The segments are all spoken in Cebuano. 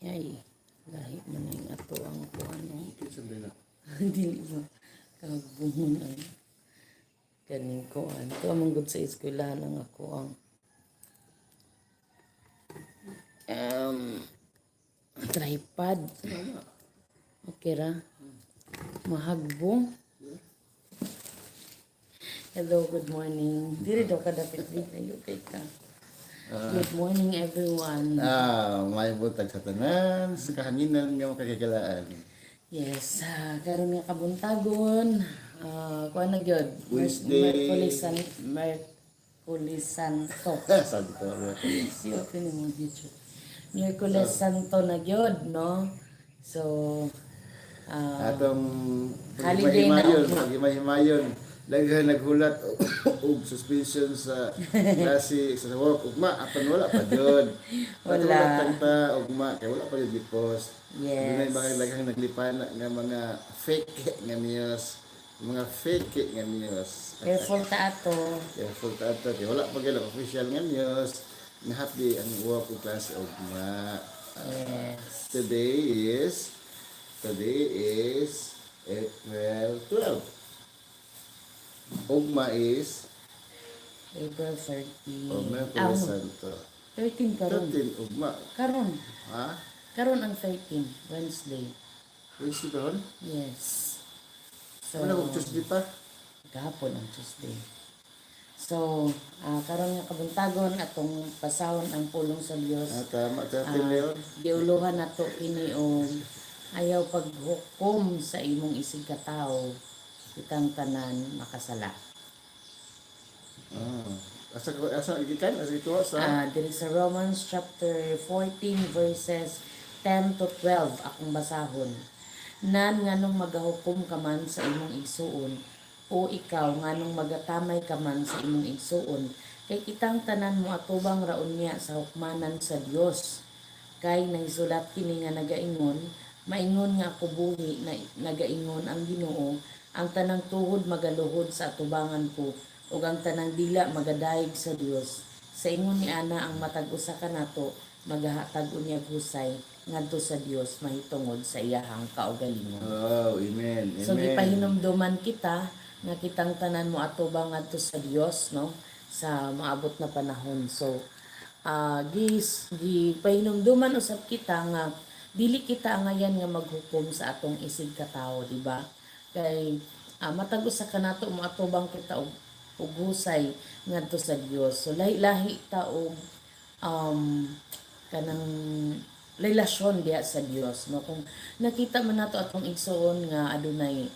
Yay, lahi man ang ato ang kuan, no? Kinsa ba na? Dili ba kagbungon ang kaning kuan. Ito among gud sa eskwelahan ang ako ang tripod. Okay ra. Mahagbong. Hello, good morning. Diri daw ka dapit di kayo kay ka. Good morning, everyone. May buntag sa tanan, sa kahanginan nga makakagilaan. Yes, karon nga kabuntagon, kuan na gyud. Wednesday. Merkulis Merkulis Santo. Sabi ko, Merkulis. Si open mo YouTube. Miyerkules Santo na gyud, no? So, Atong holiday na paghimahimayon, ugma. Paghimahimayon, daghan naghulat og suspension sa klase sa work ugma, apan wala pa jud. Wala. Wala ta ugma kay wala pa jud gi-post. Dunay mga daghang naglipana nga mga fake nga news, mga fake nga news. Careful ta ato. Careful ta ato kay wala pa gyud official nga news nga happy ang work ug klase ugma. Today is April 12. Ugma is April 13. Oh, Ah, Merkulis Santo. 13 karon. 13 ugma. Karon. Ha? Karon ang 13, Wednesday. Wednesday ba ron? Yes. So, Wala kong Tuesday pa. Gahapon ang Tuesday. So, karon nga kabuntagon atong pasahon ang pulong sa Dios. Ah, tama, 13 na yun. Giuluhan nato kini og ayaw paghukom sa imong isig katawo, kitang tanan makasala. Ah. Asa asa gikan? Asa gikuha sa Diri sa Romans chapter 14 verses 10 to 12 akong basahon. Nan nganong magahukom ka man sa imong igsuon, o ikaw, nganong magatamay ka man sa imong igsuon? Kay kitang tanan mo atubang ra unya sa hukmanan sa Dios. Kay nahisulat kini nga nagaingon, "Maingon nga ako buhi, na nagaingon ang Ginoo, ang tanang tuhod magaluhod sa atubangan ko ug ang tanang dila magadayeg sa Dios." Sa ingon ni ana, ang matag usa kanato magahatag unyag husay ngadto sa Dios mahitungod sa iyahang kaugalingon. Oh, amen. Amen. So gipahinumduman kita nga kitang tanan mo atubang ngadto sa Dios, no, sa maabot na panahon. So gis gipahinumduman usab kita nga dili kita angayan nga maghukom sa atong isig katawo, di ba? Kay matag usa kanato moatubang kita og husay ngadto sa Dios. So lahi-lahi ta og kanang relasyon diha sa Dios, no? Kung nakita man nato atong igsoon nga adunay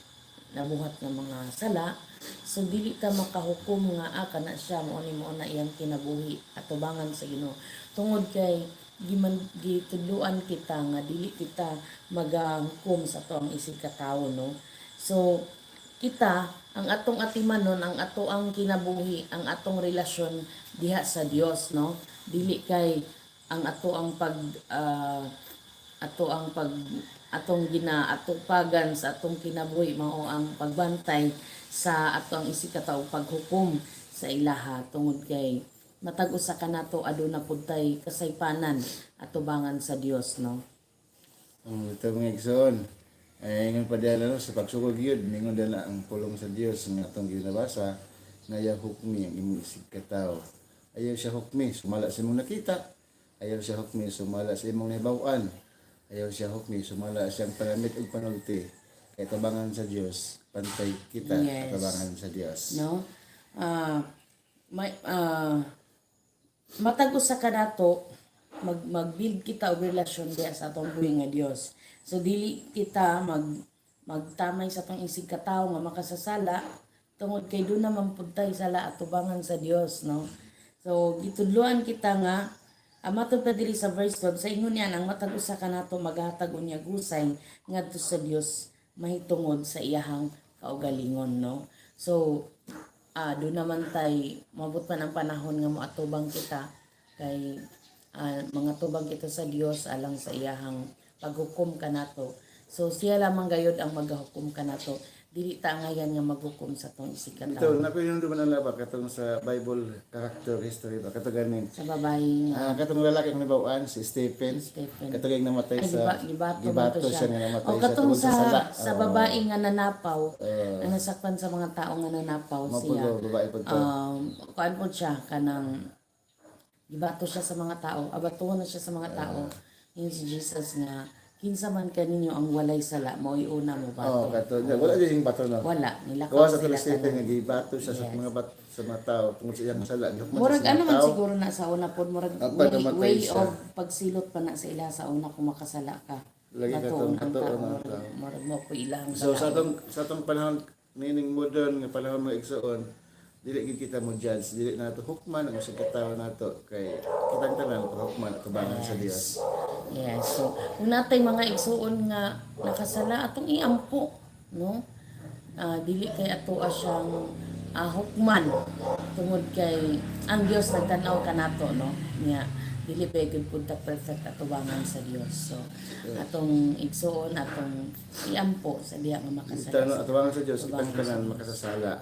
nabuhat nga mga sala, so dili ta makahukom nga kana siya mao ni mao na iyang kinabuhi atubangan sa Ginoo, tungod kay giman gitudloan kita nga dili kita magahukom sa atoang isig katawo, no? So kita, ang atong atimanon ang ato ang kinabuhi, ang atong relasyon diha sa Dios, no? Dili kay ang ato ang pag ato ang pag atong ginaatupagan sa atong kinabuhi mao ang pagbantay sa ato ang isig katawo, paghukom sa ilaha, tungod kay matag usa kanato aduna pud tay kasaypanan atubangan sa Dios, no? Ang ito, mga igsoon. Ay, ingon pa diyan, no, sa pagsugod gyud, ningon na ang pulong sa Dios nga atong ginabasa nga ayaw hukmi ang imong isig katawo. Ayaw siya hukmi sumala sa imong nakita. Ayaw siya hukmi sumala sa imong nahibaw-an. Ayaw siya hukmi sumala sa iyang panamit ug panulti. Kay tabangan sa Dios, pantay kita tabangan sa Dios. No, may matag usa kanato mag-build kita og relasyon diha sa atong buhi nga Dios. So dili kita magtamay sa atong isig katawo nga makasasala, tungod kay duna man pud tay sala atubangan sa Dios, no? So gitudloan kita nga matod pa diri sa verse 12, sa ingon niyan ang matag usa kanato maghatag unyag husay ngadto sa Dios mahitungod sa iyahang kaugalingon, no? So duna man tay mabot man ang panahon nga moatubang kita, kay mga tubang kita sa Dios alang sa iyahang paghukom kanato. So siya lamang gayud ang magahukom kanato. Dili ta angayan nga maghukom sa atong isig Ito, katawo. napinundo man ang laba katong sa Bible character history ba kato ganin. Sa babae nga Ah, katong lalaki ang nabawaan si Stephen. Stephen. Katong yung namatay Ay, sa gibato, gibato man to siya nga namatay O siya katong tungod sa, sala. sa babae nga nanapaw, na nasaktan sa mga tao nga nanapaw Mao siya. po babae po to. Kuan po siya kanang gibato siya sa mga tao, abatuhan na siya sa mga tao. Yun si Jesus nga kinsa man kaninyo ang walay sala, mao'y una mo Oh, bato. kato. Wala din yung bato, no. Wala, nilakaw Gawa sa sila tulad Stephen tanan. nga gibato siya sa mga tao tungod sa iyang sala. Gihukman siya Murag sa mga ano man tao. siguro na sa una pod, murag Apa, way, namatay way siya. of pagsilot pa na sa ila sa una kung makasala ka. Lagi Batoon katong ang batoon tao, ang murag, tao. murag mo po ilang So sa atong panahon nining modern nga panahon, mga igsoon, dili gid kita mo judge, dili nato hukman ang usag ka tawo nato kay kitang tanan hukman atubangan sa Dios. Yes. So, kung natay mga igsuon nga nakasala, atong iampo, no? Ah, dili kay atoa siyang hukman tungod kay ang Dios nagtan-aw kanato, no? Nya dili pa gyud pud ta perfect atubangan sa Dios. So, atong igsuon, atong iampo sa diha nga makasala. Kita atubangan sa Dios, kitang tanan makasasala.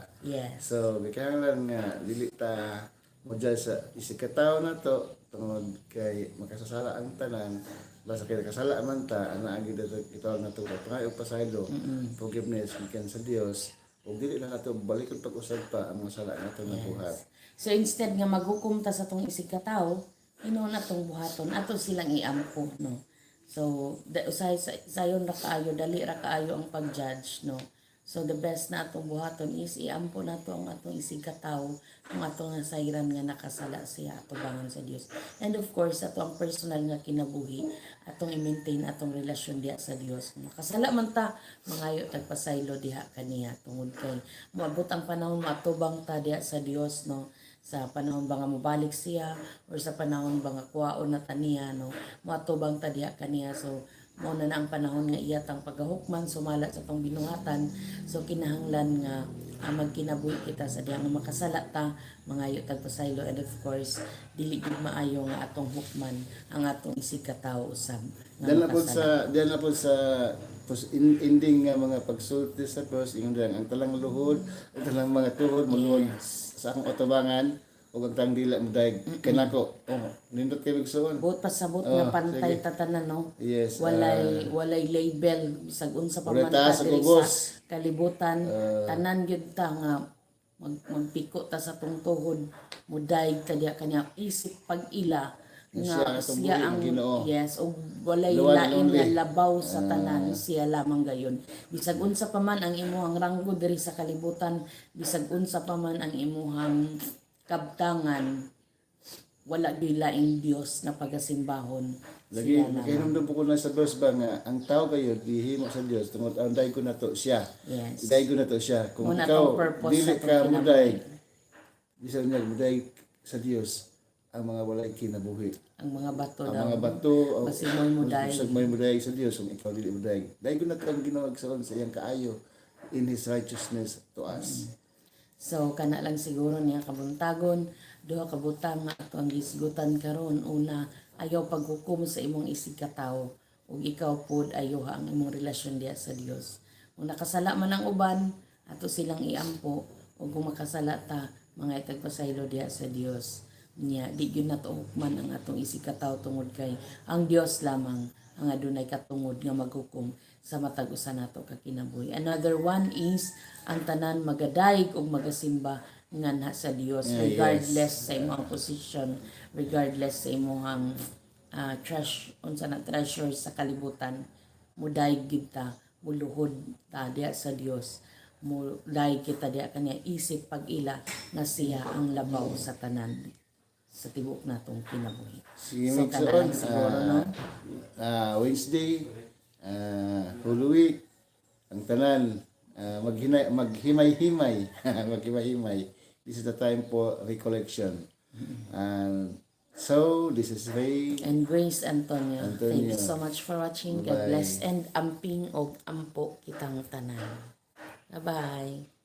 So gikinahanglan nga dili ta mo judge sa isig ka tawo nato tungod kay makasasala ang tanan. Basta kay nakasala man ta, ana ang gid itawag nato pangayo og pasaylo, forgiveness gikan sa Dios, ug dili na nato balikon pag-usab pa ang mga sala nato nabuhat. So instead nga maghukom ta sa atong isig ka tawo, hinuon atong buhaton, ato silang iampo, no. So usahay sayon ra kaayo, dali ra kaayo ang pag-judge, no. So the best na atong buhaton is iampo nato ang atong isig ka tawo kung atong nasayran nga nakasala siya atubangan sa Dios. And of course, ato ang personal nga kinabuhi, atong i-maintain atong relasyon diha sa Dios. Kung makasala man ta, mangayo tag pasaylo diha kaniya tungod kay moabot ang panahon moatubang ta diha sa Dios, no, sa panahon ba nga mobalik siya or sa panahon ba nga kuwaon na ta niya, no, moatubang ta diha kaniya. So mao na na ang panahon nga iya tang pagahukman sumala sa atong binuhatan. So kinahanglan nga magkinabuhi kita sa diha nga makasala ta, mangayo tag pasaylo, and of course dili gid maayo nga atong hukman ang atong isig ka tawo usab nga Dahil na po makasala. sa dahil na po sa ending nga mga pagsulti sa verse, ingon diyan ang talang luhod, ang talang mga tuhod muluhod sa akong atubangan ug ang talang dila modayeg kanako. Oh, nindot kay igsoon. Buot pasabot nga pantay ta tanan, no. Walay label bisag unsa pa Walay man ta taas sa diri gugos. sa kalibutan, tanan gyud ta nga magpiko ta sa tong tuhod, mudayeg ta diha kaniya isip pag-ila Siya nga ang atong siya buhi, ang Ginoo. Yes, ug walay The one and lain nga only. labaw sa tanan, siya lamang gayon. Bisag unsa pa man ang imuhang ranggo diri sa kalibutan, bisag unsa pa man ang imuhang kabtangan, wala gyud laing Dios na pagasimbahon. Lagi Siya lamang. makahinumdum po ko na sa verse ba nga ang tao kayo gihimo sa Dios tungod ang dayeg nato siya. Dayeg nato siya. Kung Muna ikaw tong purpose dili sa atong ka kinabuhi. mudayeg, bisan niya mudayeg sa Dios ang mga walay kinabuhi. Ang mga bato Ang daw. mga bato o Basig mo'y mudayeg. Basig mo'y mudayeg sa Dios kung ikaw dili mudayeg. Dayeg nato ang Ginoo sa iyang kaayo in His righteousness to us. So kana lang siguro niya kabuntagon, duha ka butang nga ato ang gisgutan karon. Una, ayaw paghukom sa imong isig ka tawo ug ikaw pod ayaw ang imong relasyon diha sa Dios. Kung nakasala man ang uban, ato silang iampo, ug kung makasala ta, mga itagpasaylo diha sa Dios. Nya di gyud nato hukman ang atong isig ka tawo tungod kay ang Dios lamang ang adunay katungod nga maghukom sa matag usa nato ka kinabuhi. Another one is ang tanan magadayeg og magasimba nganha sa Dios regardless sa imong position, regardless sa imong treasure, unsa na treasure sa kalibutan, mudayeg gid ta, muluhod ta diha sa Dios. Mudayeg kita diha kaniya isip pag-ila nga siya ang labaw sa tanan sa tibuok natong kinabuhi. Sige, So, so, kana lang siguro, no? Wednesday, Holy Week, ang tanan, maghimay-himay, maghimay-himay. This is the time for recollection. And so, this is Ray. And Grace Antonio. Thank you Antonio. so much for watching. God Bye. bless and amping og ampo kitang tanan. Bye-bye.